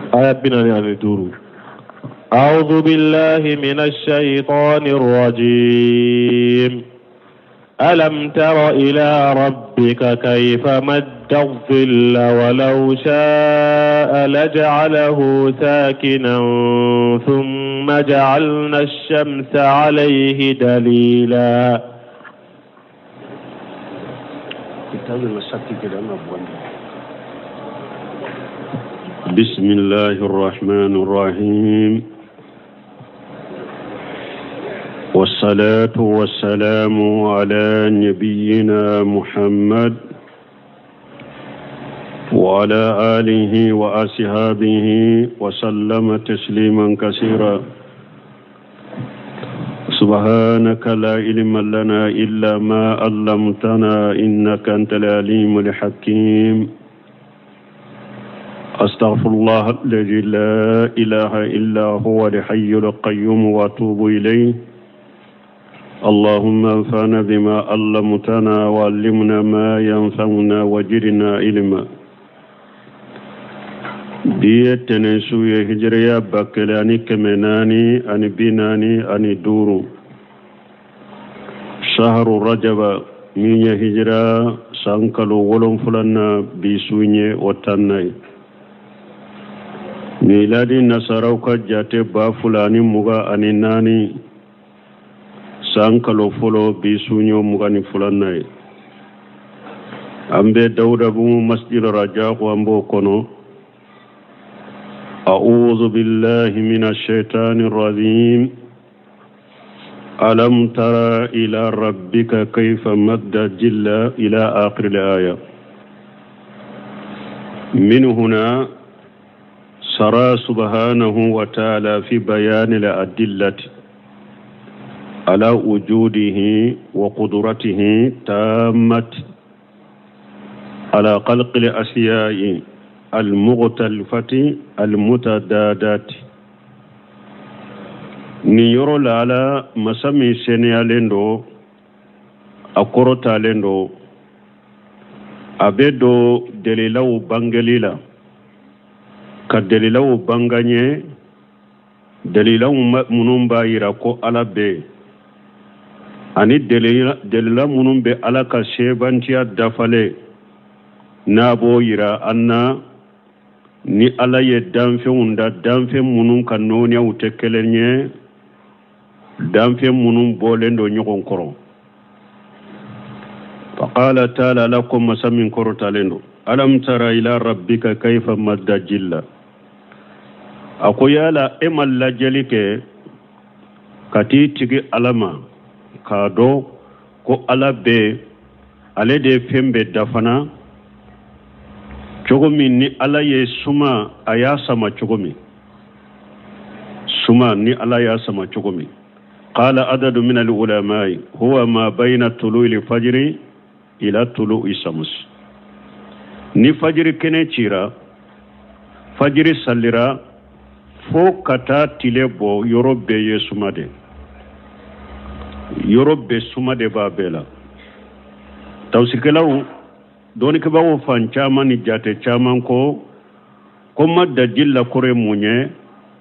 Aya 45. أعوذ بالله من الشيطان الرجيم ألم تر إلى ربك كيف مد الظل ولو شاء لجعله ساكنا ثم جعلنا الشمس عليه دليلا. بسم الله الرحمن الرحيم، والصلاة والسلام على نبينا محمد وعلى آله وأصحابه وسلم تسليما كثيرا. سبحانك لا علم لنا إلا ما علمتنا إنك أنت العليم الحكيم. أستغفر الله الذي لا إله إلا هو الحي القيوم وأتوب إليه. اللهم انفعنا بما علمتنا وعلمنا ما ينفعنا وزدنا علما. Bi ye tɛnɛn su ye, hijiriya 1445, saharu rajaba, min ye hijira san kalo wolonfila bi su ye o tanna ye. Miladi nasaraw ka jate 2024, san kalo fɔlɔ, bi su ye 22nan ye. An bɛ Dawudabugu Masjid Rajaku, an b'o kɔnɔ. أعوذ بالله من الشيطان الرجيم. ألم تر إلى ربك كيف مد الظل إلى آخر الآية. من هنا شرع سبحانه وتعالى في بيان الأدلة على وجوده وقدرته تامة على خلق الأشياء المختلفة المتضادات. Nin yɔrɔ la, Ala masa min seniyalen don, a kɔrɔtalen don, a bɛ don dalilaw bangeli la, ka dalilaw bange an ye, dalilaw minnu b'a yira ko Ala bɛ yen, ani delila minnu bɛ Ala ka sebantiya dafalen n'a b'o yira an na. Ni Ala ye danfɛnw da, danfɛn minnu ka nɔɔniyaw tɛ kelen ye, danfɛn minnu bɔlen don ɲɔgɔn kɔrɔ. Faqala taala, Ala ko, masa min kɔrɔtalen don, alam tara ila rabbika kaifa madda jilla. A ko yala e ma lajɛli kɛ ka t'i tigi Ala ma k'a dɔn ko Ala bɛ, ale de ye fɛn bɛɛ dafana cogo min? Ni Ala ye suma, a y'a sama cogo min, suma ni Ala y'a sama cogo min. Qala adadu min al-ulamai huwa ma bayna tulu'i fajri ila tulu'i shams. Ni fajiri kɛnɛ cira, fajiri salira, fo ka taa tile bɔ, yɔrɔ bɛɛ ye suma de, yɔrɔ bɛɛ suma de b'a bɛɛ la. Tawusikɛlaw, dɔnnikɛbagaw fan caman ni jate caman ko madda jilla kɔrɔ ye mun ye?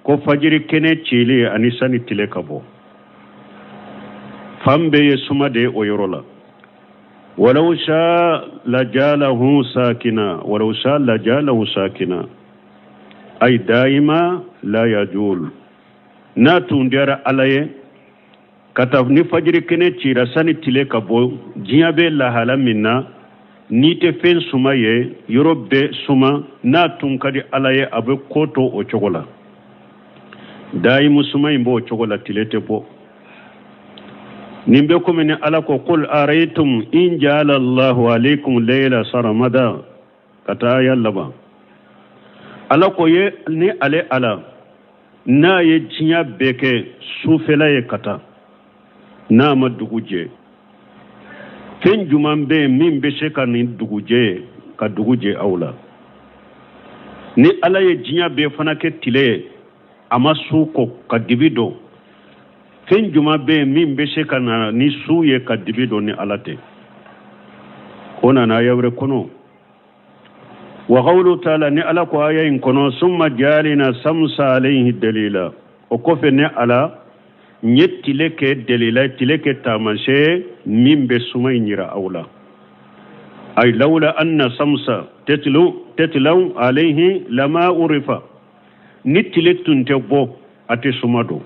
Ko fajiri kɛnɛ cili ani sani tile ka bɔ, fan bɛɛ ye suma de ye o yɔrɔ la. Walaw sha lajalahu sakina, walaw sha lajalahu sakina, ay daima la yajul. N'a tun diyara Ala ye, ka taa ni fajiri kɛnɛ cira sani tile ka bɔ, diɲɛ bɛ lahala min na, n'i tɛ fɛn suma ye, yɔrɔ bɛɛ suma, n'a tun ka di Ala ye, a bɛ ko to o cogo la, dayimu suma in b'o cogo la, tile tɛ bɔ. Nin bɛ komi ni Ala ko qul araytum in ja'ala Allahu alaykum layla sarmada, ka taa aya laban. Ala ko ye ni ale Ala n'a ye diɲɛ bɛɛ kɛ sufɛla ye ka taa, n'a ma dugu jɛ, fɛn juman bɛ yen min bɛ se ka nin dugu jɛ ye, ka dugu jɛ aw la? Ni Ala ye diɲɛ bɛɛ fana kɛ tile ye, a ma su ko ka dibi don, fɛn juman bɛ yen min bɛ se ka na ni su ye ka dibi don, ni Ala tɛ? O nana aya wɛrɛ kɔnɔ. Wa qawlu taala, ni Ala ko aya in kɔnɔ, summa jalina samsa alayhi dalila, o kɔfɛ ne Ala n ye tile kɛ dalila, tile kɛ taamasiyɛn min bɛ suma in yira aw la. Ay lawla anna samsa tetlu tetlaw alayhi lama urifa, ni tile tun tɛ bɔ, a tɛ suma dɔn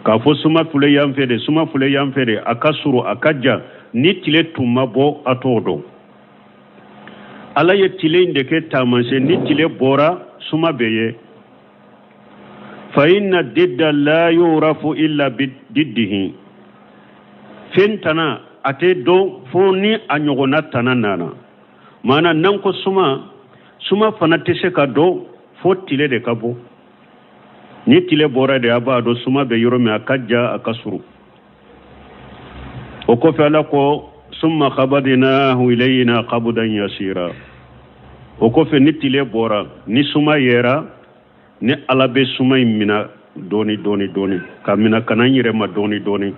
k'a fɔ suma filɛ yan fɛ de, suma filɛ yan fɛ de, a ka surun, a ka jan. Ni tile tun ma bɔ, a t'o dɔn. Ala ye tile in de kɛ taamasiyɛn, ni tile bɔra, suma bɛ ye. Fa inna didda la yurafu illa bididdihi, fɛn tana a tɛ dɔn fo ni a ɲɔgɔnna tana nana. Maana n'an ko suma, suma fana tɛ se ka dɔn fo tile de ka bɔ. Ni tile bɔra de, a b'a dɔn suma bɛ yɔrɔ min, a ka jan, a ka surun. O kɔfɛ Ala ko summa qabadnahu ilayna qabdan yasira, o kɔfɛ ni tile bɔra, ni suma yera, ni Ala bɛ suma in mina dɔɔni dɔɔni dɔɔni, ka mina ka na n yɛrɛ ma dɔɔni dɔɔni.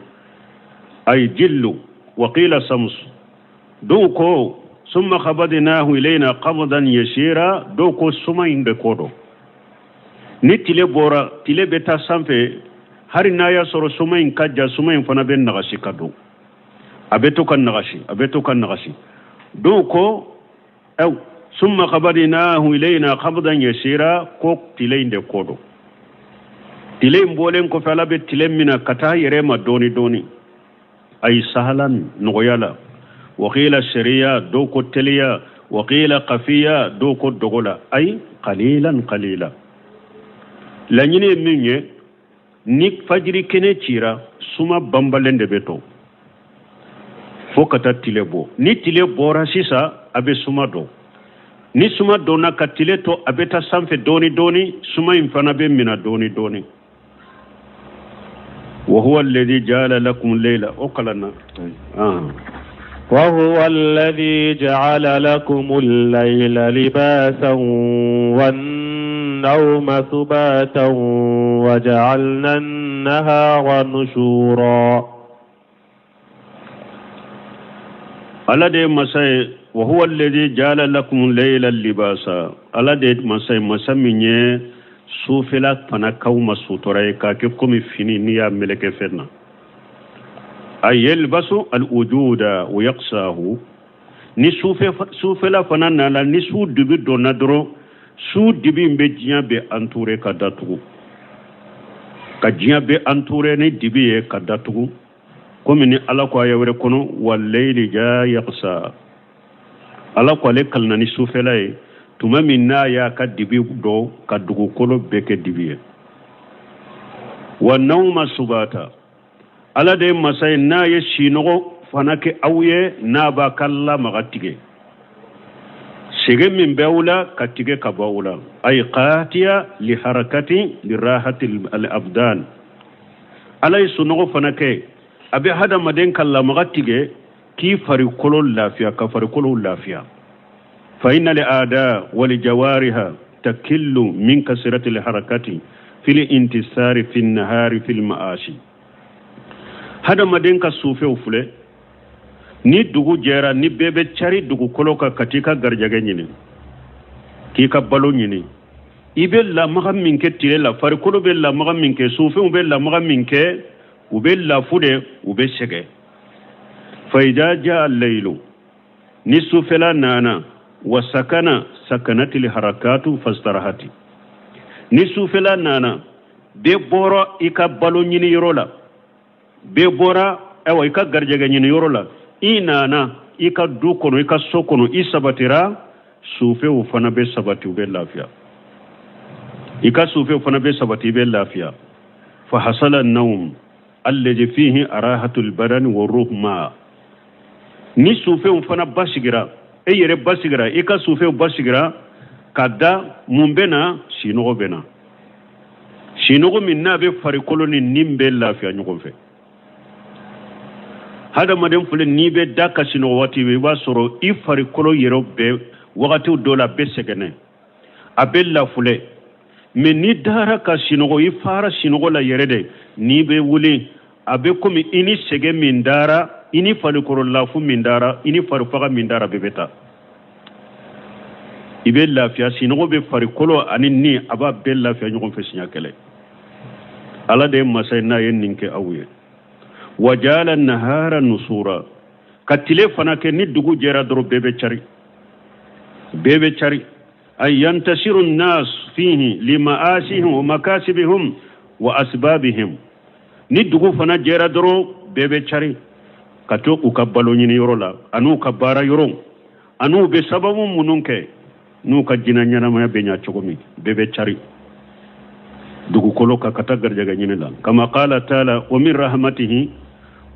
Ay jillu wa qila sams, dɔw ko summa qabadnahu ilayna qabdan yasira, dɔw ko suma in bɛ kɔ dɔn ni tile bɔra, tile bɛ taa sanfɛ. Hali n'a y'a sɔrɔ suma in ka jan, suma in fana bɛ nagasi ka don, a bɛ to ka nagasi, a bɛ to ka nagasi. Dɔw ko ɛw summa qabadnahu ilayna qabdan yasira, ko tile in de kɔ don. Tile in bɔlen kɔfɛ, Ala bɛ tile mina ka taa yɛrɛ ma dɔɔni dɔɔni, ay sahalan, nɔgɔya la. Wakila sariya, dɔw ko teliya. Wakila kafiya, dɔw ko dogo la, ay qalilan qalila. Laɲini ye min ye, ni fajiri kɛnɛ cira, suma banbalen de bɛ to fo ka taa tile bɔ. Ni tile bɔra sisan, a bɛ suma dɔn. Ni suma dɔnna ka tile to, a bɛ taa sanfɛ dɔɔni dɔɔni, suma in fana bɛ mina dɔɔni dɔɔni. Wa huwa alladhi ja'ala lakum layla, o kalanna. وهو الذي جعل لكم الليل لباسا والنوم سباتا وجعلنا النهار نشورا. Ala de ye masa ye. Wa huwa alladhi ja'ala lakum layla libasa, Ala de ye masa ye, masa min ye sufɛla fana k'aw ma sutura ye, k'a kɛ komi fini n'i y'a meleke fɛn na. Ay yalbasu al wujuda wa yaqsahu, ni sufɛla fana nana, ni su dibi donna dɔrɔn, su dibi in bɛ diɲɛ bɛɛ entouré ka datugu, ka diɲɛ bɛɛ entouré ni dibi ye ka datugu, komi ni Ala ko aya wɛrɛ kɔnɔ, wallayli ja yaqsa. Ala ko ale kalina ni sufɛla ye tuma min n'a y'a ka dibi dɔ ka dugukolo bɛɛ kɛ dibi ye. Wa nawma subata, Ala de ye masa ye n'a ye sinɔgɔ fana kɛ aw ye, n'a b'a ka lamaga tigɛ, sɛgɛn min bɛ aw la ka tigɛ ka bɔ aw la. Ay qatiya li harakati li rahati al abdan, Ala ye sunɔgɔ fana kɛ, a bɛ hadamaden ka lamaga tigɛ k'i farikolo lafiya, ka farikolo lafiya. Fa inna li ada wal jawariha takillu min kasirati li harakati fil intisari fi nahari fil ma'ashi. Hadamaden ka sufɛw filɛ, ni dugu jɛra, ni bɛɛ bɛ cari dugukolo kan ka t'i ka garijɛgɛ ɲini, k'i ka balo ɲini, i bɛ lamaga min kɛ tile la, farikolo bɛ lamaga min kɛ, sufɛnw bɛ lamaga min kɛ, u bɛ lafu de, u bɛ sɛgɛn. Fa idha jaa laylu, ni sufɛla nana, wa sakana sakanatil harakatu fastarahati, ni sufɛla nana, bɛɛ bɔra i ka balo ɲini yɔrɔ la, bɛɛ bɔra ayiwa i ka garijɛgɛ ɲini yɔrɔ la, i nana i ka du kɔnɔ, i ka so kɔnɔ, i sabatira, sufɛw fana bɛ sabati, u bɛ lafiya. I ka sufɛw fana bɛ sabati, i bɛ lafiya. Fa hasala naum alladhi fihi arahatul badani wa ruh ma, ni sufɛnw fana basigira, e yɛrɛ basigira, i ka sufɛnw basigira ka da, mun bɛ na? Sinɔgɔ bɛ na. Sinɔgɔ min n'a bɛ farikolo ni nin bɛ lafiya ɲɔgɔn fɛ. Hadamaden filɛ, n'i bɛ da ka sinɔgɔ waati bɛɛ, i b'a sɔrɔ i farikolo yɛrɛ bɛɛ wagati dɔ la a bɛ sɛgɛnɛ, a bɛ lafulɛ. Mɛ n'i dara ka sinɔgɔ, i fara sinɔgɔ la yɛrɛ de, n'i bɛ wuli, a bɛ komi i ni sɛgɛn min dara, i ni farikolo lafu min dara, i ni farifaga min dara, bɛɛ bɛ taa. I bɛ lafiya, sinɔgɔ bɛ farikolo ani ni, a b'a bɛɛ lafiya ɲɔgɔn fɛ siɲɛ kelen. Ala de ye masa ye n'a ye nin kɛ aw ye. Wajala nahara nusura, ka tile fana kɛ ni dugu jɛra dɔrɔn bɛɛ bɛ cari, bɛɛ bɛ cari. Ay yantasiru nnas fihi limaasihim wa makasibihim wa asbabihim. Ni dugu fana jɛra dɔrɔn bɛɛ bɛ cari ka to u ka balo ɲini yɔrɔ la an'u ka baara yɔrɔ an'u bɛ sababu minnu kɛ n'u ka jinɛ ɲɛnamaya bɛ ɲa cogo min, bɛɛ bɛ cari dugukolo kan ka taa garijɛgɛ ɲini la. Kama qala taala wa min rahmatihi,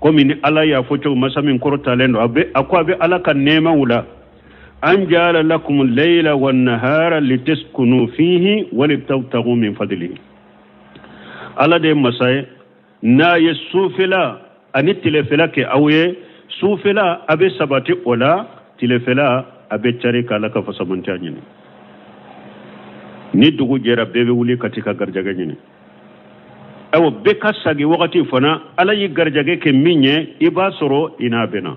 komi ni Ala y'a fɔ cogo, masa min kɔrɔtalen don, a bɛ a ko a bɛ Ala ka nɛɛmaw la, an jala lakum layla wan nahara litaskunu fihi wa litabtagu min fadlihi. Ala de ye masa ye n'a ye sufɛla ani tilefɛla kɛ aw ye. Sufɛla a bɛ sabati o la, tilefɛla a bɛ cari k'Ala ka fasamantiya ɲini. Ni dugu jɛra, bɛɛ bɛ wuli ka t'i ka garijɛgɛ ɲini. Ayiwa, bɛɛ ka sagi wagati fana, Ala y'i garijɛgɛ kɛ min ye, i b'a sɔrɔ i n'a bɛna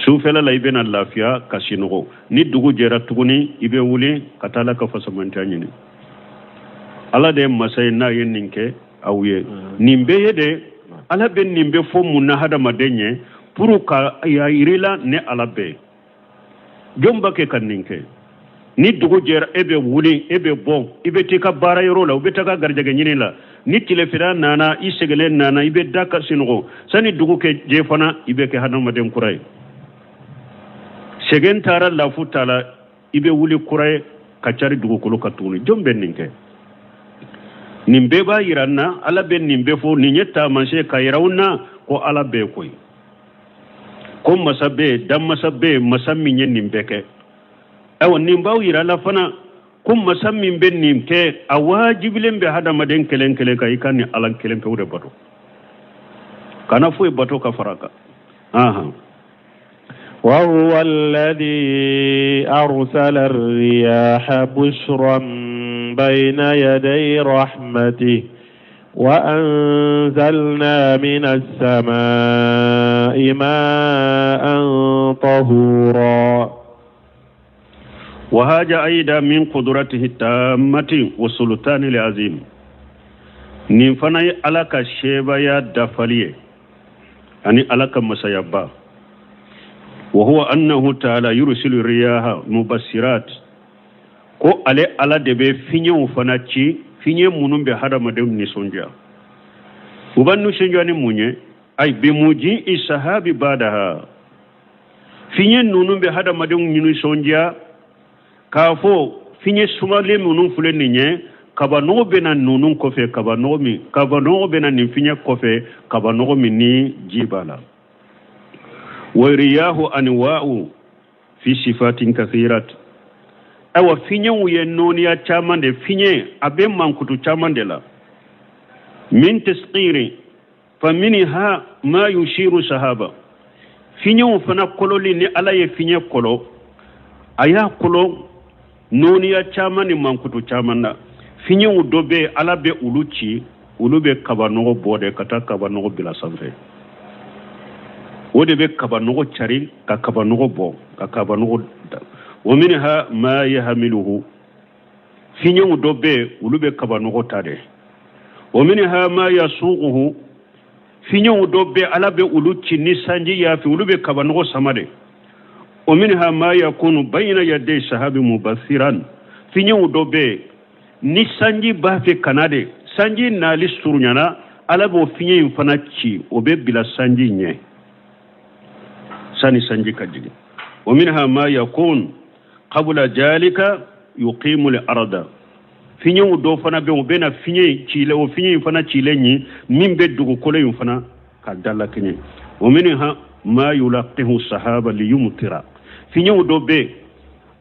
sufɛla la, i bɛna lafiya ka sinɔgɔ. Ni dugu jɛra tuguni, i bɛ wuli ka taa Ala ka fasamantiya ɲini. Ala de ye masa ye n'a ye nin kɛ aw ye. Nin bɛɛ ye de, Ala bɛ nin bɛɛ fɔ mun na hadamaden ye? Pour ka y'a yir'i la ne Ala bɛ yen. Jɔn b'a kɛ ka nin kɛ? Ni dugu jɛra, e bɛ wuli, e bɛ bɔ, i bɛ t'i ka baara yɔrɔ la, u bɛ taa garijɛgɛ ɲini la. Ni tilefɛla nana, i sɛgɛlen nana, i bɛ da ka sinɔgɔ. Sani dugu kɛ jɛ fana, i bɛ kɛ hadamaden kura ye. Sɛgɛn taara, lafu t'a la, i bɛ wuli kura ye ka cari dugukolo kan tuguni. Jɔn bɛ nin kɛ? Nin bɛɛ b'a yira n na, Ala bɛ nin bɛɛ fɔ, nin ye taamasiyɛn ka yira aw na ko Ala bɛ yen koyi, ko masa bɛ yen, danmasa bɛ yen, masa min ye nin bɛɛ kɛ. Ayiwa, nin b'aw yira la fana ko masa min bɛ nin kɛ, a wajibilen bɛ hadamaden kelen kelen kan, i ka nin Ala kelen pewu de bato, kana foyi bato ka fara a kan. Ahan. وهو الذي أرسل الرياح بشرا بين يدي رحمته وأنزلنا من السماء ماء طهورا. وهذا أيضا من قدرته التامة والسلطان العظيم. Nin fana ye Ala ka sebaaya dafali ye ani Ala ka masayaba. وهو أنه تعالى يرسل الرياح مبشرات, ko ale Ala de bɛ fiɲɛw fana ci, fiɲɛ minnu bɛ hadamadenw nisɔndiya. U b'a nisɔndiya ni mun ye? Ay بمجيء السحاب بعدها. Fiɲɛ ninnu bɛ hadamadenw nisɔndiya k'a fɔ fiɲɛ sumalen minnu filɛ nin ye, kabanɔgɔ bɛ na ninnu kɔfɛ, kabanɔgɔ min, kabanɔgɔ bɛ na nin fiɲɛ kɔfɛ, kabanɔgɔ min ni ji b'a la. والرياح أنواع في صفات كثيرات. Ayiwa, fiɲɛw ye nɔɔniya caman de, fiɲɛ a bɛ mankutu caman de la. من تسقير فمنها ما يثير سحابا. Fiɲɛw fana kololi, ni Ala ye fiɲɛ kolo, a y'a kolo nɔɔniya caman ni mankutu caman na. Fiɲɛw dɔ bɛ, Ala bɛ olu ci, olu bɛ kabanɔgɔ bɔ de ka taa kabanɔgɔ bila sanfɛ. O de bɛ kabanɔgɔ cari ka kabanɔgɔ bɔ ka kabanɔgɔ da. ومنها ما يحمله. Fiɲɛw dɔ bɛ yen, olu bɛ kabanɔgɔ ta de. ومنها ما يسوقه. Fiɲɛw dɔ bɛ, Ala bɛ olu ci, ni sanji y'a fɛ, olu bɛ kabanɔgɔ sama de. ومنها ما يكون بين يدي السحاب مبثرا. Fiɲɛw dɔ bɛ yen, ni sanji b'a fɛ ka na de, sanji nali surunyana, Ala b'o fiɲɛ in fana ci, o bɛ bila sanji ɲɛ sani sanji ka jigin. ومنها ما يكون قبل ذلك يقيم الأرض. Fiɲɛw dɔ fana bɛ yen, u bɛ na fiɲɛ cilen, o fiɲɛ in fana cilen ye min bɛ dugukolo in fana ka dalakɛɲɛ. ومنها ما يلقح السحاب ليمطر. Fiɲɛw dɔ bɛ yen,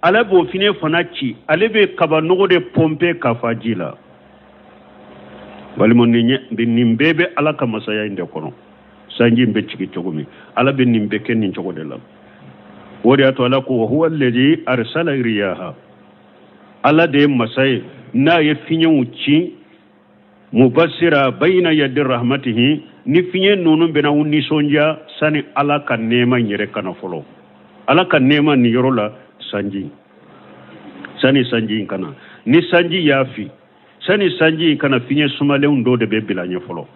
Ala b'o fiɲɛ fana ci, ale bɛ kabanɔgɔ de pɔnpe ka fa ji la. Walima nin bɛɛ bɛ Ala ka masaya in de kɔnɔ. Sanji in bɛ jigin cogo min, Ala bɛ nin bɛɛ kɛ nin cogo de la. O de y'a to Ala ko وهو الذي أرسل الرياح. Ala de ye masa ye n'a ye fiɲɛw ci مبشرا بين يدي رحمته. Ni fiɲɛ ninnu bɛna u nisɔndiya sani Ala ka nɛɛma in yɛrɛ kana fɔlɔ. Ala ka nɛɛma nin yɔrɔ la, sanji. Sani sanji in ka na, ni sanji y'a fi, sani sanji in ka na, fiɲɛ sumalenw dɔ de bɛ bila ɲɛ fɔlɔ.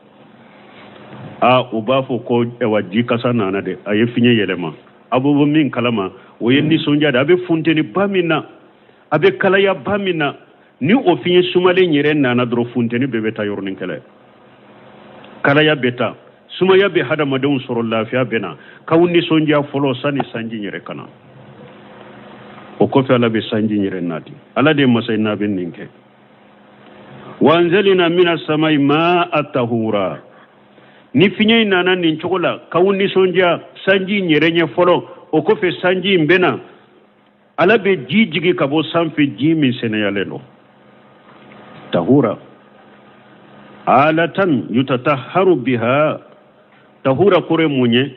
A u b'a fɔ ko ɛwa ji kasa nana dɛ, a ye fiɲɛ yɛlɛma. A bɛ bɔ min kalama, o ye nisɔndiya de. A bɛ funteniba min na, a bɛ kalayaba min na, ni o fiɲɛ sumalen yɛrɛ nana dɔrɔn, funteni bɛɛ bɛ taa yɔrɔnin kelen, kalaya bɛ taa, sumaya bɛ hadamadenw sɔrɔ, lafiya bɛ na, k'aw nisɔndiya fɔlɔ sani sanji yɛrɛ ka na. O kɔfɛ Ala bɛ sanji yɛrɛ nati. Ala de ye masa ye n'a bɛ nin kɛ. Wa anzalina mina samai maa tahura. Ni fiɲɛ in nana nin cogo la k'aw nisɔndiya sanji in yɛrɛ ɲɛ fɔlɔ, o kɔfɛ sanji in bɛ na. Ala bɛ ji jigi ka bɔ sanfɛ, ji min sɛnɛyalen don. Tahura alatan yutataharu biha. Tahura kɔrɔ ye mun ye?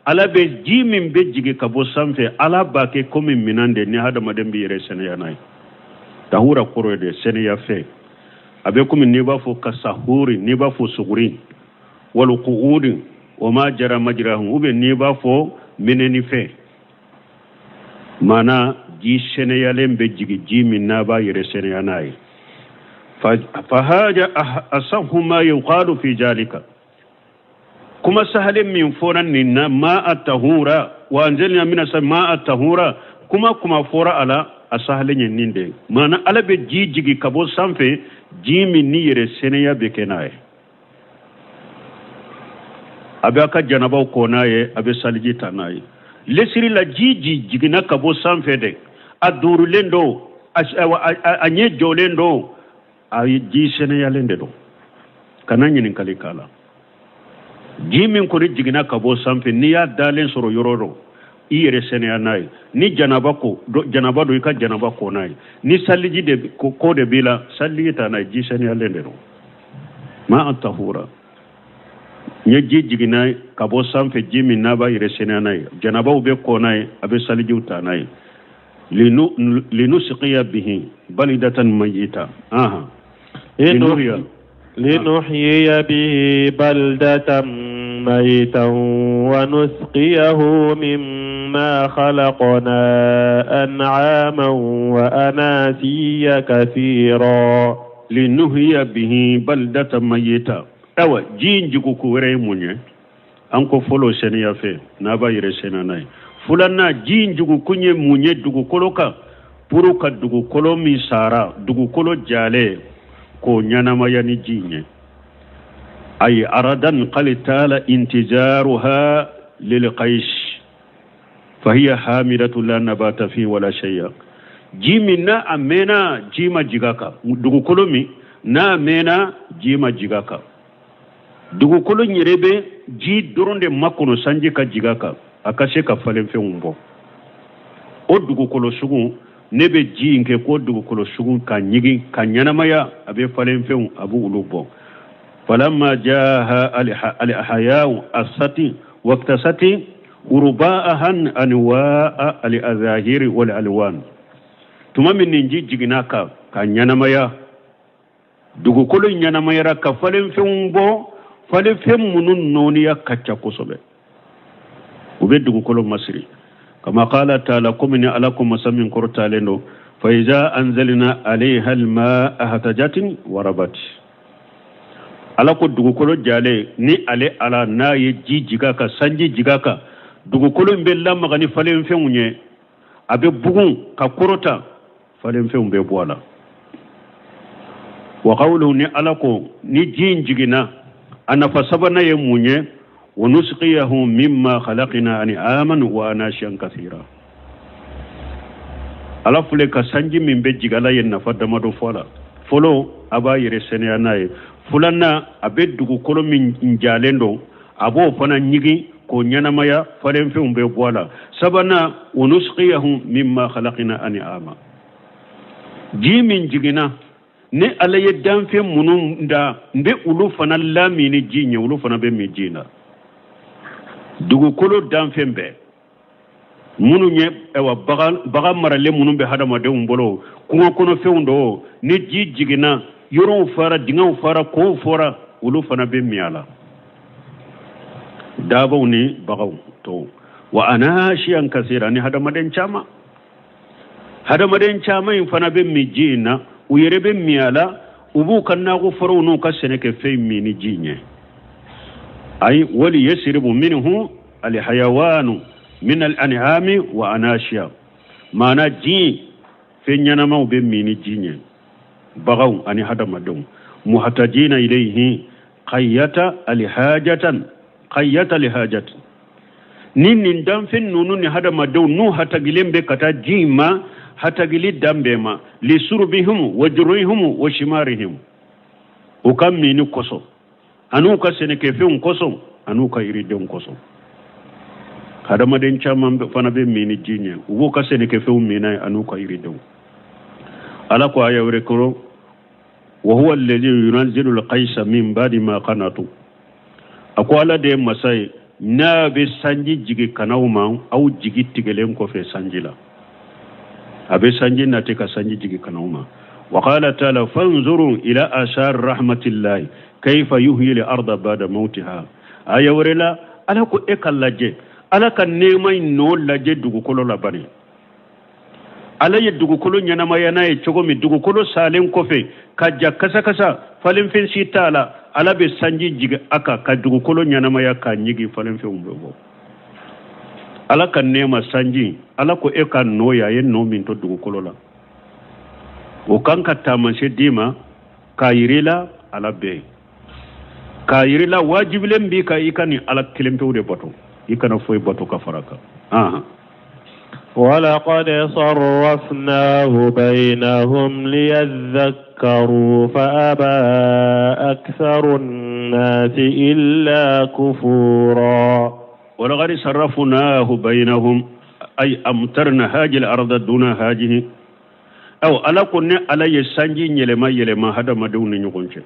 Ala bɛ ji min bɛ jigi ka bɔ sanfɛ, Ala b'a kɛ komi minan de ni hadamaden bɛ yɛrɛ sɛnɛya n'a ye. Tahura kɔrɔ ye de sɛnɛya fɛ. A bɛ komi n'i b'a fɔ kasahuri, n'i b'a fɔ suguri wal qu'udi wa ma jara majrahu, ou bien n'i b'a fɔ minɛni fɛ. Maana ji sɛnɛyalen bɛ jigin, ji min n'a b'a yɛrɛ sɛnɛya n'a ye. Fahaja asahu ma yuqalu fi zalika. Kuma sahalen min fɔra nin na, ma a tahura wa anzalna mina sa ma a tahura, kuma fɔra a la, a sahalen ye nin de ye. Maana Ala bɛ ji jigi ka bɔ sanfɛ, ji min ni yɛrɛ sɛnɛya bɛ kɛ n'a ye. A bɛ a ka janabaw ko n'a ye, a bɛ saliji ta n'a ye. Lesiri la, ji jiginna ka bɔ sanfɛ dɛ, a duurulen don, a ɲɛ jɔlen don, a ye ji sɛnɛyalen de don. Kana ɲininkali k'a la. Ji min kɔni jiginna ka bɔ sanfɛ, n'i y'a dalen sɔrɔ yɔrɔ dɔ, i yɛrɛ sɛnɛya n'a ye. Ni janaba ko janaba don, i ka janaba ko n'a ye. Ni saliji de ko de b'i la, saliji ta n'a ye. Ji sɛnɛyalen de don. Ma tahura n ye ji jiginna ka bɔ sanfɛ, ji min n'a b'a yɛrɛ sɛnɛya n'a ye, janabaw bɛ ko n'a ye, a bɛ salijiw ta n'a ye. Linusqiya bihi balidatan mayyita. Aha, linuhyiya bihi baldatan maytan wa nusqiyahu mimma khalaqna an'aman wa anasiya kathira. Linuhyiya bihi baldatan mayyita. Awa, ji in jigin ko wɛrɛ ye mun ye? An ko fɔlɔ sɛnɛya fɛ n'a b'a yɛrɛ sɛnɛ n'a ye. Filanan, ji in jigin kun ye mun ye dugukolo kan? Pour ka dugukolo min sara, dugukolo jalen, k'o ɲɛnamaya ni ji in ye. Ay aradan qad tala intijaruha lilqaish fahiya hamidatu la nabata fi wala shay'a. Ji min n'a a mɛnna ji ma jigin a kan, dugukolo min n'a mɛnna ji ma jigin a kan, dugukolo yɛrɛ bɛ ji dɔrɔn de makɔnɔ sanji ka jigin a kan, a ka se ka falenfɛnw bɔ. O dugukolo sugu, ne bɛ ji in kɛ k'o dugukolo sugu ka ɲigin ka ɲɛnamaya, a bɛ falenfɛnw, a bɛ olu bɔ. Falamma jaha al-ahya'u asati waqtasati uruba'ahan anwa'a al-azahiri wal alwan. Tuma min nin ji jiginna kan ka ɲɛnamaya, dugukolo ɲɛnamayara ka falenfɛnw bɔ, falenfɛn minnu nɔɔniya ka ca kosɛbɛ, u bɛ dugukolo masiri. Kama qala ta'ala, komi ni Ala ko masa min kɔrɔtalen don, fa iza anzalna alayha alma'a ihtajatin warabat. Ala ko dugukolo jalen, ni ale Ala n'a ye ji jigin a kan, sanji jigin a kan, dugukolo in bɛ lamaga ni falenfɛnw ye, a bɛ bugun ka kɔrɔta, falenfɛnw bɛ bɔ a la. Wa qawluhu, ni Ala ko ni ji in jiginna, a nafa sabanan ye mun ye? Wa nusqiyahu mimma khalaqna an'aman wa anashiyan kathira. Ala filɛ ka sanji min bɛ jigin, Ala ye nafa damadɔ fɔ a la. Fɔlɔ, a b'a yɛrɛ sɛnɛya n'a ye. Filanan, a bɛ dugukolo min jalen don, a b'o fana ɲigin k'o ɲɛnamaya, falenfɛnw bɛ bɔ a la. Sabanan, wa nusqiyahu mimma khalaqna an'ama. Ji min jiginna, ni Ala ye danfɛn minnu da, n bɛ olu fana lamin ni ji ye, olu fana bɛ min ji in na. Dugukolo danfɛn bɛɛ minnu ye, ayiwa, bagan maralen minnu bɛ hadamadenw bolo, kungo kɔnɔfɛnw don, ni ji jiginna, yɔrɔw fara, dingɛw fara, kow fara, olu fana bɛ min a la, dabaw ni baganw tɔw. Wa anashiyan kasira, ni hadamaden caman. Hadamaden caman in fana bɛ min ji in na, u yɛrɛ bɛ min a la, u b'u ka nakɔ forow n'u ka sɛnɛkɛfɛn min ni ji in ye. Ayi wali yasribu minhu alhayawanu min al-an'ami wa anashiya, maana ji fɛn ɲɛnamaw bɛ min ni ji ye, baganw ani hadamadenw. Muhatajina ilayhi qayyata alhajatan qayyata alhajat, ni nin danfɛn ninnu ni hadamadenw n'u hatagilen bɛ ka taa ji in ma, hatagili dan bɛɛ ma, li surbihim wa jurihim wa shimarihim, u ka minni kosɔn an'u ka sɛnɛkɛfɛnw kosɔn an'u ka yiridenw kosɔn. Hadamaden caman fana bɛ min ni ji ɲɛ, u b'u ka sɛnɛkɛfɛnw min n'a ye an'u ka yiridenw. Ala ko aya wɛrɛ kɔnɔ, wa huwa alladhi yunazzilu alqaysa min ba'di ma qanatu, a ko Ala de ye masa ye n'a bɛ sanji jigi ka n'aw ma aw jigi tigɛlen kɔfɛ sanji la, a bɛ sanji nati ka sanji jigi ka n'aw ma. Wa qala ta'ala fanzuru ila asar rahmatillahi kayfa yuhyi al-arda ba'da mawtiha. Aya wɛrɛ la, Ala ko e ka lajɛ, Ala ka nɛɛma in nɔ lajɛ dugukolo la bani. Ala ye dugukolo ɲɛnamaya n'a ye cogo min, dugukolo salen kɔfɛ ka ja kasakasa, falenfɛn si t'a la, Ala bɛ sanji jigin a kan ka dugukolo ɲɛnamaya k'a ɲigin, falenfɛnw bɛ bɔ. Ala ka nɛɛma sanji, Ala ko e ka nɔ ye, a ye nɔ min to dugukolo la, o kan ka taamasiyɛn d'i ma k'a yir'i la Ala bɛ yen, k'a yir'i la wajibilen b'i kan i ka nin Ala kelen pewu de bato, i kana foyi bato ka fara a kan. ولقد صرفناه بينهم ليذكروا فأبى أكثر الناس إلا كفورا. ولقد صرفناه بينهم أي أمطرنا هذه الأرض دون هذه. Aw Ala ko ne Ala ye sanji yɛlɛma yɛlɛma hadamadenw ni ɲɔgɔn cɛ.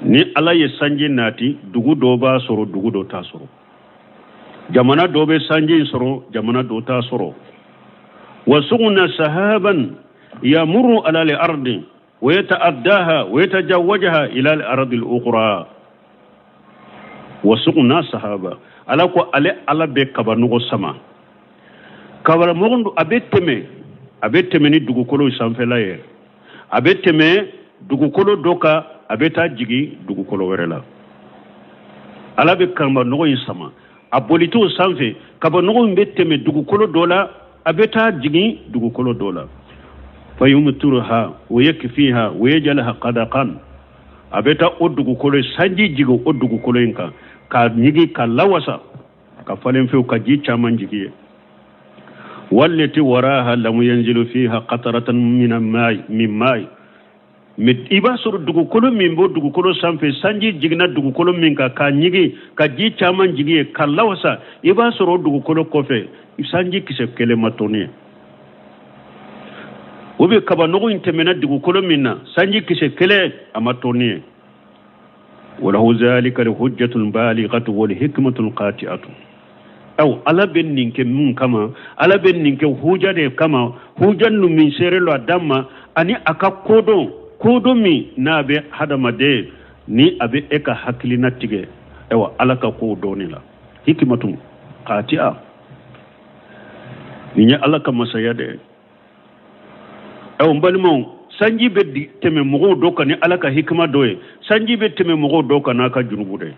Ni Ala ye sanji nati, dugu dɔ b'a sɔrɔ, dugu dɔ t'a sɔrɔ, jamana dɔ bɛ sanji sɔrɔ, jamana dɔ t'a sɔrɔ. Wa sugna sahaban yamuru ala al-ardi wa yata'addaha wa yatajawajaha ila al-ardi al-ukhra. Wa sugna sahaba, Ala ko ale Ala bɛ kabanɔgɔ sama, kabanɔgɔ a bɛ tɛmɛ, a bɛ tɛmɛ ni dugukolo sanfɛla ye, a bɛ tɛmɛ dugukolo dɔ kan, a bɛ taa jigin dugukolo wɛrɛ la. Ala bɛ kabanɔgɔ in sama, a bolitɔ sanfɛ, kabanɔgɔ in bɛ tɛmɛ dugukolo dɔ la, a bɛ taa jigin dugukolo dɔ la. Fayumturuha wa yakfiha wa yaj'alha qadaqan, a bɛ taa o dugukolo sanji jigin o dugukolo in kan ka ɲigin ka lawasa ka falen fewu ka ji caman jigin ye. Wallati waraha lam yanzilu fiha qataratan min ma'i min ma'i, i b'a sɔrɔ dugukolo min b'o dugukolo sanfɛ, sanji jiginna dugukolo min kan k'a ɲigin ka ji caman jigin ye ka lawasa, i b'a sɔrɔ o dugukolo kɔfɛ sanji kisɛ kelen ma tɔni ye. O bɛ kabanɔgɔ in tɛmɛna dugukolo min na, sanji kisɛ kelen a ma tɔni ye. Walahu zalika lihujjatun balighatu wal hikmatun qati'atu. Aw Ala bɛ nin kɛ mun kama? Ala bɛ nin kɛ huja de kama, huja ninnu min seere lo a dan ma, ani a ka kodɔn, kodɔn min n'a bɛ hadamaden ni a bɛ e ka hakilina tigɛ, ayiwa Ala ka kow dɔɔni la. Hikmatun qati'a, nin ye Ala ka masaya de ye. Ayiwa n balimaw, sanji bɛ tɛmɛ mɔgɔw dɔ kan ni Ala ka hikima dɔ ye, sanji bɛ tɛmɛ mɔgɔw dɔ kan n'a ka junubu de ye.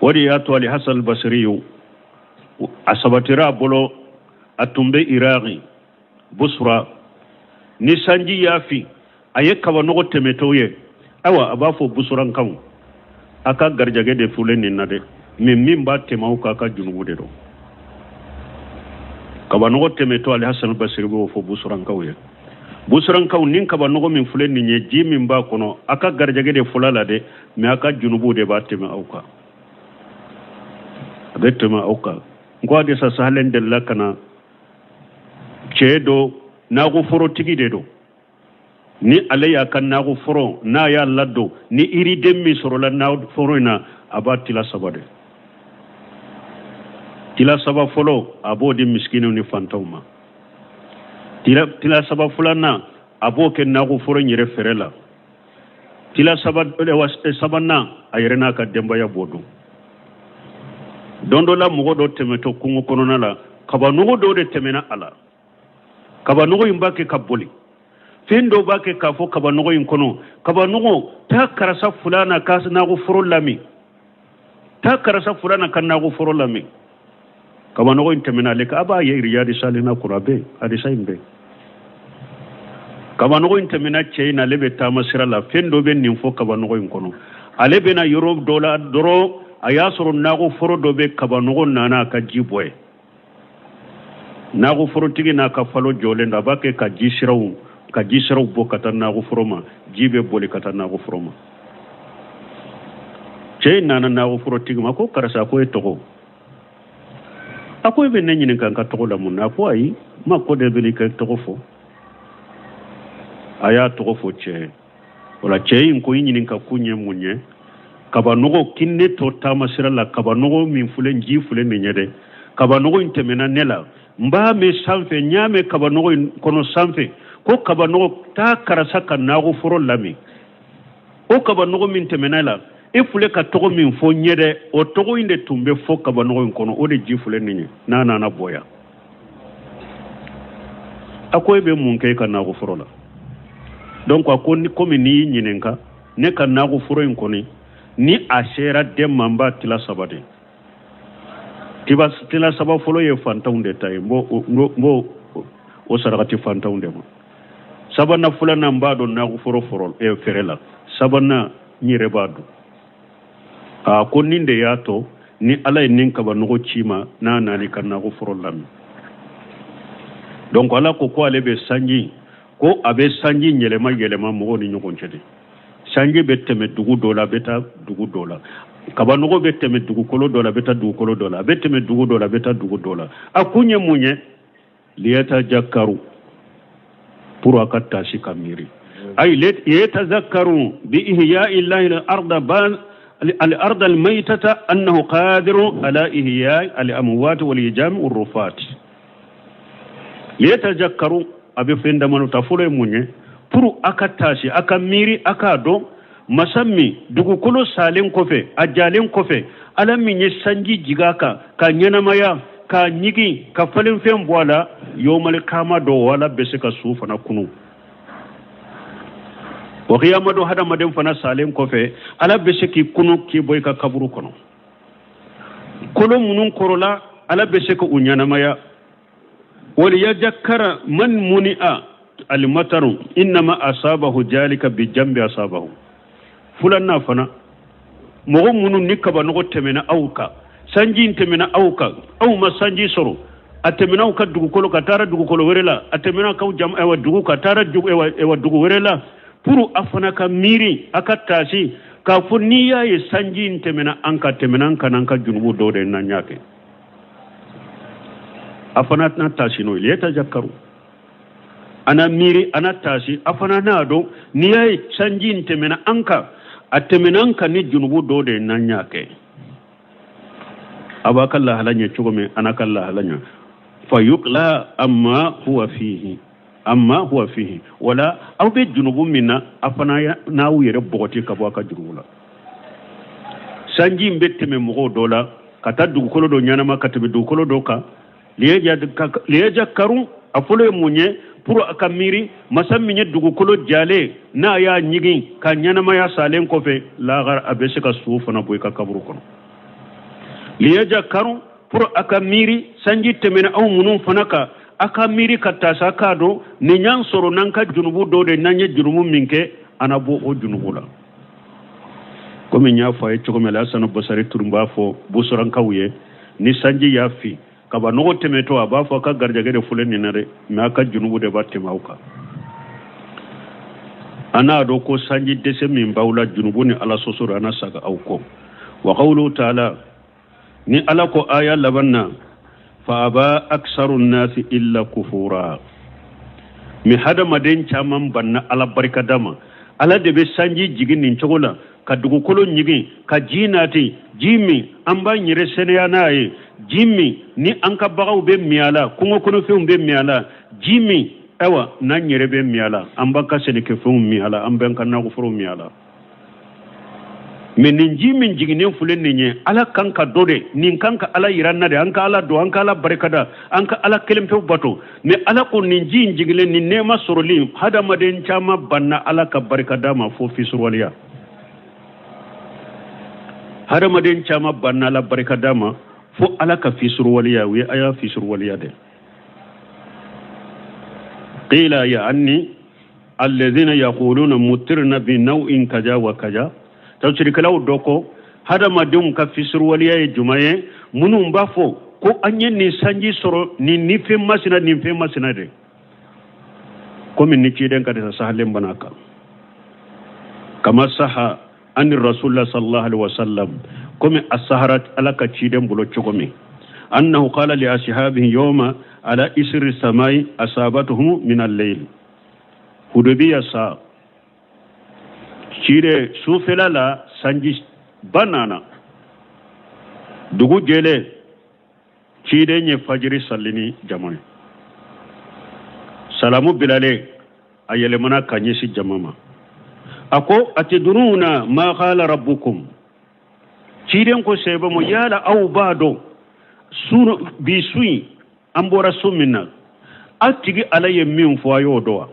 O de y'a to Ali Hasan Basiri a sabatira a bolo, a tun bɛ Iraki Busra, ni sanji y'a fin a ye kabanɔgɔ tɛmɛtɔ ye, ayiwa a b'a fɔ Busurankaw a ka garijɛgɛ de fulen nin na dɛ, mɛ min b'a tɛmɛ aw kan a ka junubu de don. Kabanɔgɔ tɛmɛtɔ Ali Hasan Basiri b'o fɔ Busurankaw ye, Busurankaw ni kabanɔgɔ min filɛ nin ye, ji min b'a kɔnɔ a ka garijɛgɛ de fɔlɔ la dɛ, mɛ a ka junubu de b'a tɛmɛ aw kan, a bɛ tɛmɛ aw kan. N ko hadisa sahalen delila ka na, cɛ dɔ nakɔforotigi de don, ni ale y'a ka nakɔforo n'a y'a ladon, ni yiriden min sɔrɔla nakɔforo in na a b'a tila saba de, tila saba fɔlɔ a b'o di misikiniw ni fantanw ma, tila saba filanan a b'o kɛ nakɔforo in yɛrɛ fɛrɛ la, tila sabanan a yɛrɛ n'a ka denbaya b'o dun. Don dɔ la mɔgɔ dɔ tɛmɛtɔ kungo kɔnɔna la Kabanɔgɔ dɔ de tɛmɛna a la, kabanɔgɔ in b'a kɛ ka boli, fɛn dɔ b'a kɛ k'a fɔ kabanɔgɔ in kɔnɔ, kabanɔgɔ taa karisa fulana ka nakɔ foro lamin, taa karisa fulana ka nakɔ foro lamin. Kabanɔgɔ in tɛmɛna ale kan, a b'a ye Riyadi Salihina kɔnɔ, a bɛ hadisa in bɛ. Kabanɔgɔ in tɛmɛna cɛ in na, ale bɛ taama sira la, fɛn dɔ bɛ nin fɔ kabanɔgɔ in kɔnɔ. Ale bɛna yɔrɔ dɔ la dɔrɔn, a y'a sɔrɔ nakɔ foro dɔ bɛ, kabanɔgɔ nana a ka ji bɔ yen. Nakɔ forotigi n'a ka falo jɔlen don, a b'a kɛ ka ji siraw bɔ ka taa nakɔ foro ma, ji bɛ boli ka taa nakɔ foro ma. Cɛ in nana nakɔ forotigi ma ko karisa, ko e tɔgɔ? A ko e bɛ ne ɲininka n ka tɔgɔ la mun na? A ko ayi, n ma ko de bɛ ka tɔgɔ fɔ. A y'a tɔgɔ fɔ cɛ ye. O la cɛ in ko i ɲininka kun ye mun ye? Kabanɔgɔ kin ne to taama sira la, kabanɔgɔ min filɛ, ji filɛ nin ye dɛ, kabanɔgɔ in tɛmɛna ne la, n b'a mɛn sanfɛ, n y'a mɛn kabanɔgɔ in kɔnɔ sanfɛ ko kabanɔgɔ taa karisa ka nakɔ foro lamin. O kabanɔgɔ min tɛmɛna la, e filɛ ka tɔgɔ min fɔ n ye dɛ, o tɔgɔ in de tun bɛ fɔ kabanɔgɔ in kɔnɔ, o de ji filɛ nin ye n'a nana bɔ yan. A ko e bɛ mun kɛ i ka nakɔ foro la? Donc a ko komi n'i y'i ɲininka, ne ka nakɔ foro in kɔni, ni a sera den ma, n b'a tila saba de. Tila saba fɔlɔ ye fantanw de ta ye, n b'o o sarakati fantanw de ma. Sabanan filanan, n b'a dɔn nakɔ foro fɛrɛ la. Sabanan, n yɛrɛ b'a dɔn. A ko nin de y'a to ni Ala ye nin kabanɔgɔ ci ma, n'a nana i ka nakɔ foro lamin. Donc Ala ko ko ale bɛ sanji, ko a bɛ sanji yɛlɛma yɛlɛma mɔgɔw ni ɲɔgɔn cɛ de. Sanji bɛ tɛmɛ dugu dɔ la, a bɛ taa dugu dɔ la. Kabanɔgɔ bɛ tɛmɛ dugukolo dɔ la, a bɛ taa dugukolo dɔ la. A bɛ tɛmɛ dugu dɔ la, a bɛ taa dugu dɔ la. A kun ye mun ye? Liyatazakkaru, pour a ka taasi ka miiri. Ay liyatazakkaru bi ihya'i llahi al-arda ban al-arda al-maytata annahu qadirun ala ihya'i al-amwat wal ijam ar-rufat. Liyatazakkaru, a bɛ fɛn damadɔ ta. Fɔlɔ ye mun ye? Pour a ka taasi, a ka miiri, a k'a dɔn masa min dugukolo salen kɔfɛ, a jalen kɔfɛ, Ala min ye sanji jigin a kan ka ɲɛnamaya, k'a ɲigin, ka falenfɛn bɔ a la, yomali kama dɔ o Ala bɛ se ka su fana kunu. O kiyama don, hadamaden fana salen kɔfɛ, Ala bɛ se k'i kunu k'i bɔ i ka kaburu kɔnɔ. Kolo minnu kɔrɔla, Ala bɛ se k'u ɲɛnamaya. Waliyazakara man muni'a almataru innama asabahu jalika bijambi asabahu. Filanan fana, mɔgɔ minnu ni kabanɔgɔ tɛmɛna aw kan, sanji in tɛmɛna aw kan, aw ma sanji sɔrɔ, a tɛmɛna aw ka dugukolo ka taara dugukolo wɛrɛ la, a tɛmɛna aw jam ɛwà dugu ka taara dugu ɛwà dugu wɛrɛ la, pour a fana ka miiri, a ka taasi k'a fɔ n'i y'a ye sanji in tɛmɛna an ka, tɛmɛna an kan, an ka junubu dɔw de n'an y'a kɛ, a fana tɛna taasi n'o ye. Liyatazakkaru, ana miiri, ana taasi, a fana n'a dɔn n'i y'a ye sanji in tɛmɛna an kan, a tɛmɛna an kan ni junubu dɔw de ye n'an y'a kɛ. A b'a ka lahala ɲɛ cogo min, ana ka lahala ɲɛ. Fa yuqla amma huwa fihi, amma huwa fihi, wala aw bɛ junubu min na, a fana n'aw yɛrɛ bɔgɔti ka bɔ a ka jurubu la. Sanji in bɛ tɛmɛ mɔgɔw dɔ la ka taa dugukolo dɔ ɲɛnama, ka tɛmɛ dugukolo dɔ kan. Liyazakkaru, a fɔlɔ ye mun ye? Pour a ka miiri masa min ye dugukolo jalen, n'a y'a ɲigin ka ɲɛnamaya salen kɔfɛ, lahara a bɛ se ka su fana bɔ i ka kaburu kɔnɔ. Liyazakkaru, pour a ka miiri sanji tɛmɛna aw minnu fana kan, a ka miiri ka taasa k'a dɔn nin y'an sɔrɔ n'an ka junubu dɔw de, n'an ye junubu min kɛ, an na bɔ o junubu la. Komi n y'a fɔ a ye cogo min na, Hasanu Basari tun b'a fɔ Busorankaw ye, ni sanji y'a fin, kabanɔgɔ tɛmɛtɔ, a b'a fɔ a ka garijɛgɛ de filɛ nin na dɛ, mɛ a ka junubu de b'a tɛmɛ aw kan. A n'a dɔn ko sanji dɛsɛ min b'aw la, junubu ni Ala sɔsɔ de, a na saga aw kɔ. Wa qawlu taala, ni Ala ko aya laban na, fa aba aksaru nasi illa kufura. Mi hadamaden caman banna Ala barikada ma. Ala de bɛ sanji jigin nin cogo la ka dugukolo ɲigin, ka ji nati, ji min an b'an yɛrɛ sɛnɛya n'a ye, ji min ni an ka baganw bɛ min a la, kungo kɔnɔfɛnw bɛ min a la, ji min ayiwa n'an yɛrɛ bɛ min a la, an b'an ka sɛnɛkɛfɛnw min a la, an b'an ka nakɔforow min a la. Mais nin ji min jiginnen filɛ nin ye, Ala kan ka dɔ de, nin kan ka Ala yira an na de, an ka Ala dɔn, an ka Ala barikada, an ka Ala kelen pewu bato. Mais Ala ko nin ji in jigilen, nin nɛɛma sɔrɔli, hadamaden caman banna Ala ka barikada ma fo fisiriwaleya. Hadamaden caman banna Ala barikada ma fo Ala ka fisiriwaleya. U ye Ala fisiriwaleya dɛ. Qila ya anni alladhina yaquluna mutirna bi naw'in kaja wa kaja. Tafsirikɛlaw dɔ ko hadamadenw ka fisiriwaleya ye jumɛn ye? Minnu b'a fɔ ko an ye nin sanji sɔrɔ nin ni fɛn masina, nin fɛn masina de, komi ni ciden ka hadisa sahalen bana kan, kama saha ani rasulullah sallallahu alaihi wasallam, komi a sahara Ala ka ciden bolo cogo min, annahu qala li ashabihi yawma ala isri samai asabatuhum min al-layl. Hudubiya sa cire sufɛla la, sanji ba nana, dugu jɛlen, ciden ye fajiri sali ni jama ye. Salamu bilalen, a yɛlɛmana ka ɲɛsin jama ma, a ko: atadruna ma qala rabbukum? Ciden ko sɛbɛ ma: yala aw b'a dɔn bi su in, an bɔra su min na, aw tigi Ala ye min fɔ, a y'o dɔn wa?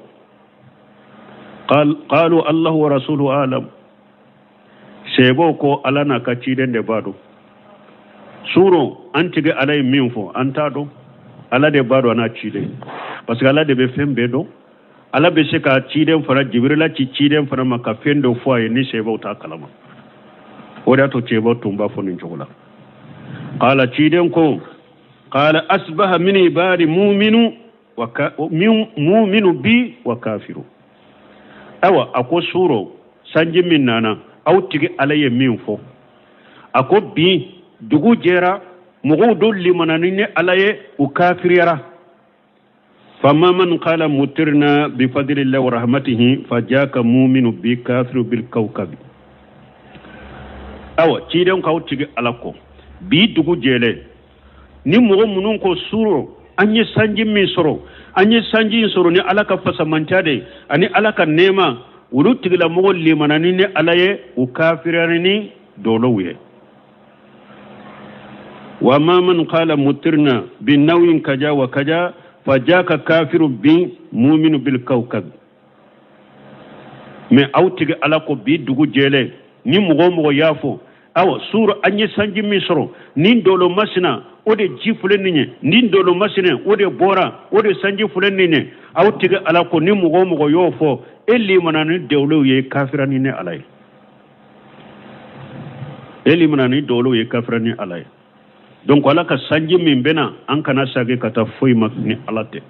Qalu allahu wa rasuluhu alam. Sɛbɛw ko Ala n'a ka ciden de b'a dɔn. Suro an tigi Ala ye min fɔ, an t'a dɔn, Ala de b'a dɔn, a n'a ciden, parce que Ala de bɛ fɛn bɛɛ dɔn. Ala bɛ se ka ciden fana, Jibirila ci ciden fana ma ka fɛn dɔ fɔ a ye ni sɛbɛw t'a kalama. O de y'a to cɛbaw tun b'a fɔ nin cogo la. Qala, ciden ko: qala asbaha min ibadi muminu wa muminu bi wa kafiru. Awa, a ko suro sanji min nana, aw tigi Ala ye min fɔ, a ko bi dugu jɛra, mɔgɔw dɔ limanani ni Ala ye, u kafiriyara. Fama man qala mutirna bi fadlillahi wa rahmatihi fajaka muminu bi kafiru bil kawkabi. Awa, ciden k'aw tigi Ala ko bi dugu jɛlen, ni mɔgɔ minnu ko suro an ye sanji min sɔrɔ, an ye sanji in sɔrɔ ni Ala ka fasamanca de ani Ala ka nɛɛma, olu tigilamɔgɔ limanani ni Ala ye, u kafiriyani ni dɔlɔw ye. Wa ma man qala mutirna bi nawin kaja wa kaja fajaka kafiru bi muminu bil kawkab. Mais aw tigi Ala ko bi dugu jɛlen, ni mɔgɔ o mɔgɔ y'a fɔ: awa, suro an ye sanji min sɔrɔ nin dolo masina, o de ji filɛ nin ye, nin dolo masina, o de bɔra, o de sanji filɛ nin ye, aw tigi Ala ko ni mɔgɔ o mɔgɔ y'o fɔ, e limana ni dawulew ye, kafira ni ne Ala ye. E limana ni dawulew ye, kafira ni Ala ye. Donc Ala ka sanji min bɛna, an kana sagi ka taa foyi ma ni Ala tɛ.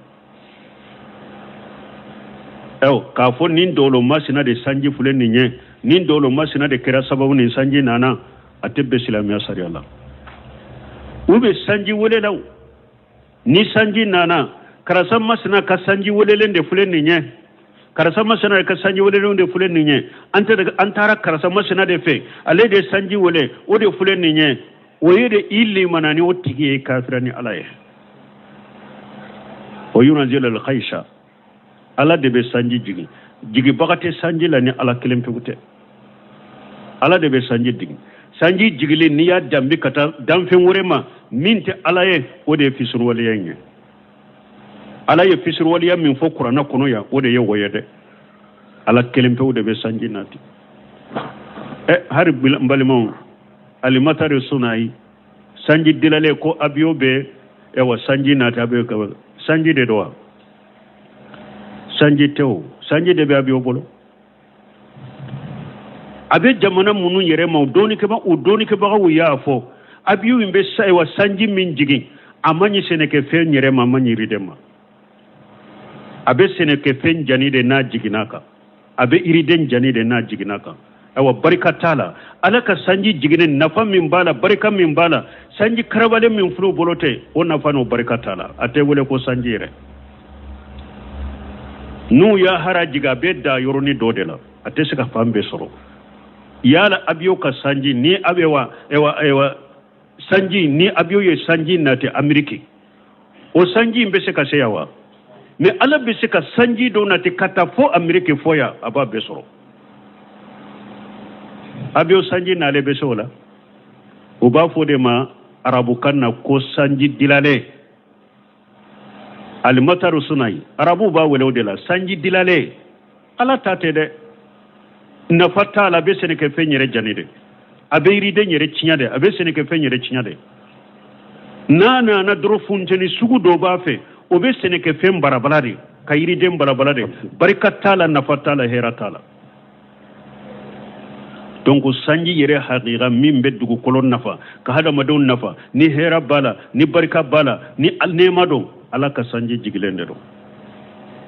Ayiwa, k'a fɔ nin dawulo masina de sanji filɛ nin ye, nin dawulo masina de kɛra sababu nin sanji nana, a tɛ bɛn silamɛya sariya la. U bɛ sanji welelaw, ni sanji nana, karisa masina ka sanji welelen de filɛ nin ye, karisa masina ka sanji welelen de filɛ nin ye, an tɛ an taara karisa masina de fɛ, ale de sanji wele, o de filɛ nin ye. O ye de i limana ni o tigi ye, kafira ni Ala ye. O yunazil al-khaysa, Ala de bɛ sanji jigin, jigibaga tɛ sanji la ni Ala kelen pewu tɛ. Ala de bɛ sanji jigin. Sanji jigilen, n'i y'a danbe ka taa danfɛn wɛrɛ ma min tɛ Ala ye, o de ye fisiriwaleya in ye. Ala ye fisiriwaleya min fɔ kuranɛ kɔnɔ yan, o de ye o ye dɛ. Ala kelen pewu de bɛ sanji nati. Ɛ hari n balimaw, alimatari sunayi, sanji dilalen ko abiyo bɛ, ɛwa, sanji nati, abiyo ka sanji de don wa? Sanji tɛ o, sanji de bɛ abiyo bolo. A bɛ jamana minnu yɛrɛ ma, o dɔnnikɛbagaw y'a fɔ, abiyo in bɛ ayiwa sanji min jigin, a man ɲi sɛnɛkɛfɛn yɛrɛ ma, a man ɲi yiriden ma. A bɛ sɛnɛkɛfɛn jani de n'a jiginna kan, a bɛ yiriden jani de n'a jiginna kan. Ayiwa, barika t'a la. Ala ka sanji jiginnen, nafa min b'a la, barika min b'a la, sanji karabalen min filɛ bolo tɛ, o nafa n'o barika t'a la. A tɛ wele ko sanji yɛrɛ. N'u y'a hara jigin, a bɛ da yɔrɔnin dɔ de la, a tɛ se ka fan bɛɛ sɔrɔ. Yala abiyo ka sanji ni abewa, ewa, ewa, sanji ni abiyo ye sanji nati Ameriki, o sanji in bɛ se ka se yan wa? Mais Ala bɛ se ka sanji dɔ nati ka taa fo Ameriki, fo yan, a b'a bɛɛ sɔrɔ. Abiyo sanji nalen bɛ se o la. U b'a fɔ de ma arabukan na ko sanji dilalen, alimataru sunayi, arabuw b'a wele o de la, sanji dilalen. Ala ta tɛ dɛ, nafa t'a la. A bɛ sɛnɛkɛfɛn yɛrɛ jani de, a bɛ yiriden yɛrɛ tiɲɛ de, a bɛ sɛnɛkɛfɛn yɛrɛ tiɲɛ de. N'a nana dɔrɔn, funteni sugu dɔ b'a fɛ, o bɛ sɛnɛkɛfɛn barabala de, ka yiriden balabala de. Barika t'a la, nafa t'a la, hɛrɛ t'a la. Donc sanji yɛrɛ hakika min bɛ dugukolo nafa, ka hadamadenw nafa, ni hɛrɛ b'a la, ni barika b'a la, ni nɛɛma don, Ala ka sanji jigilen de don.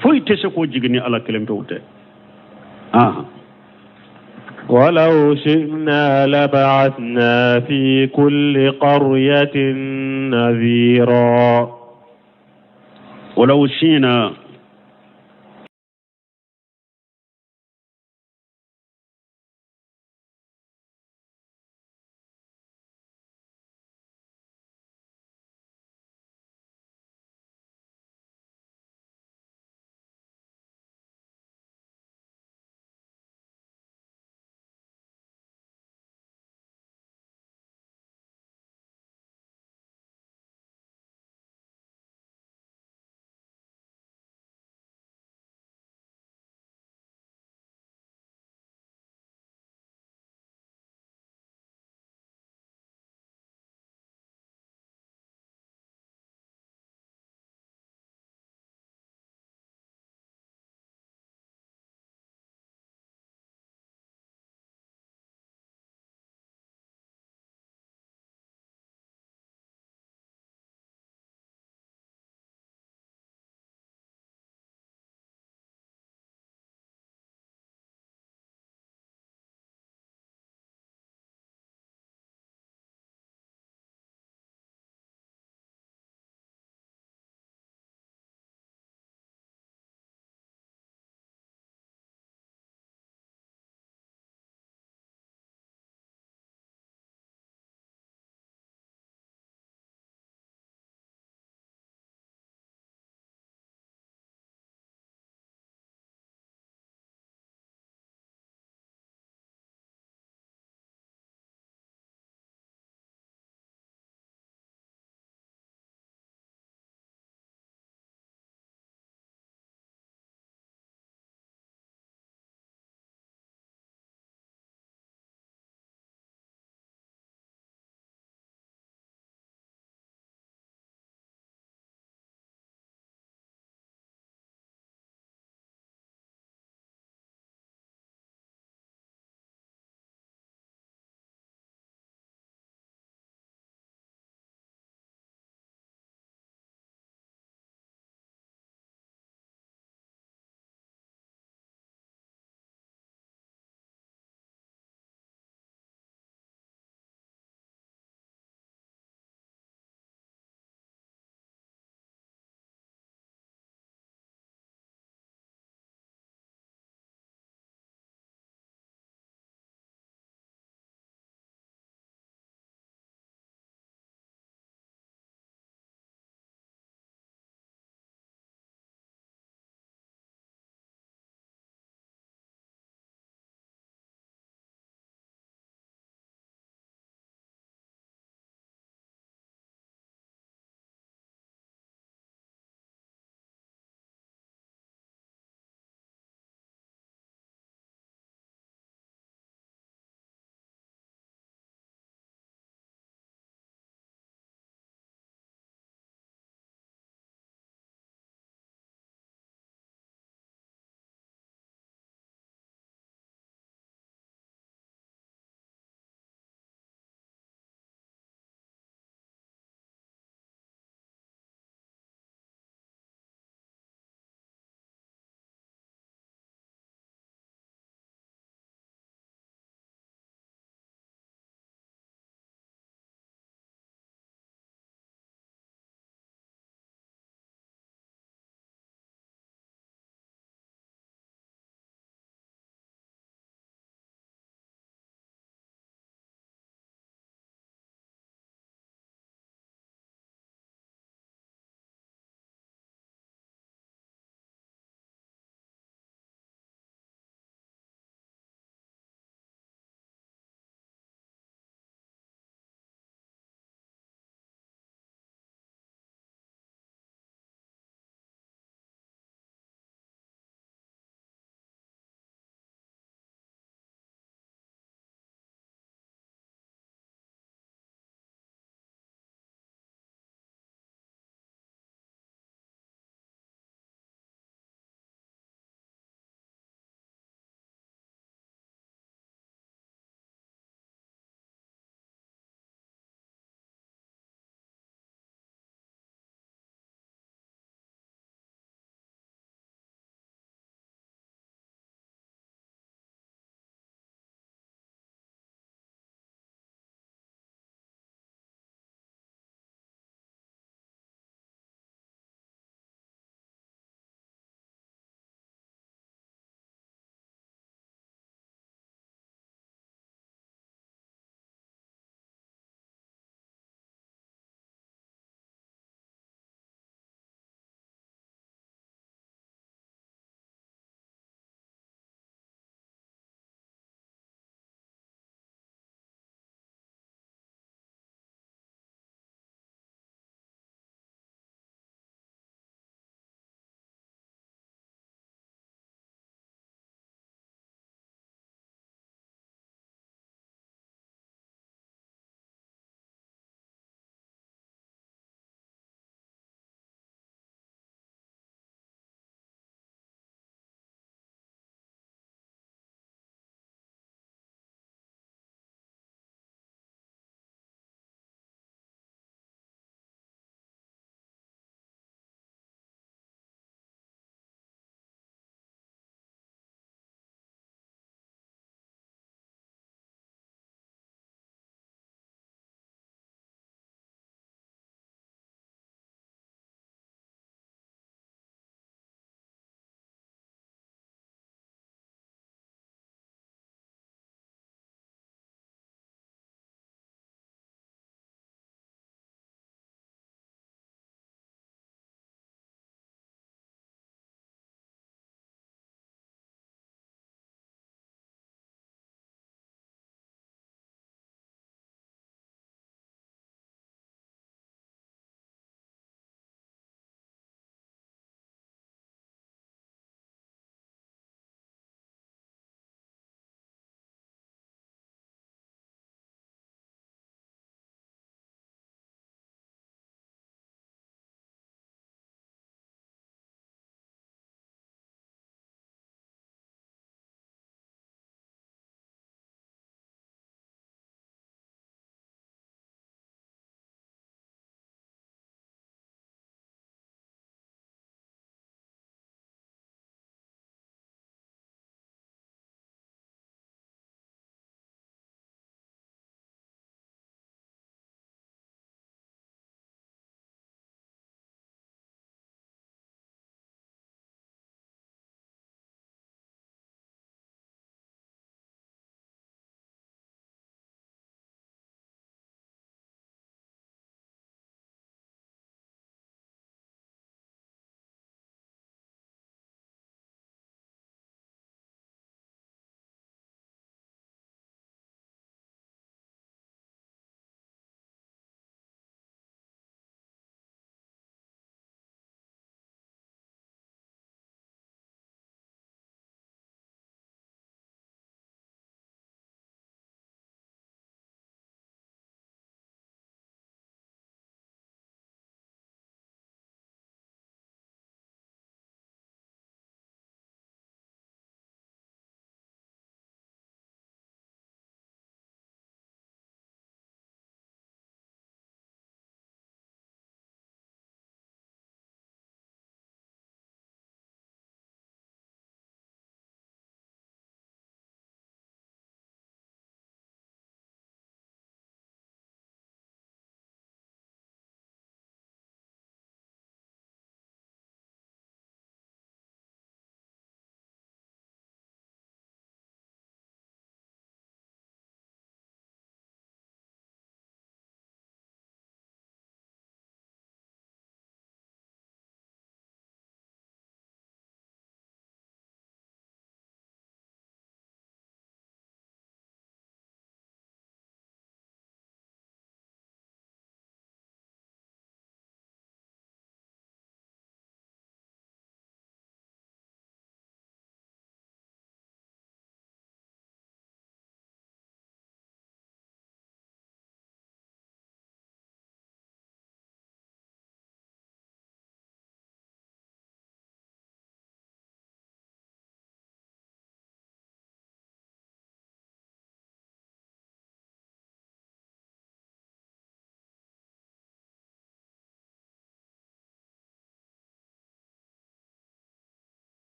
Foyi tɛ se k'o jigin ni Ala kelen pewu tɛ. ولو شئنا لبعثنا في كل قرية نذيرا. ولو شئنا.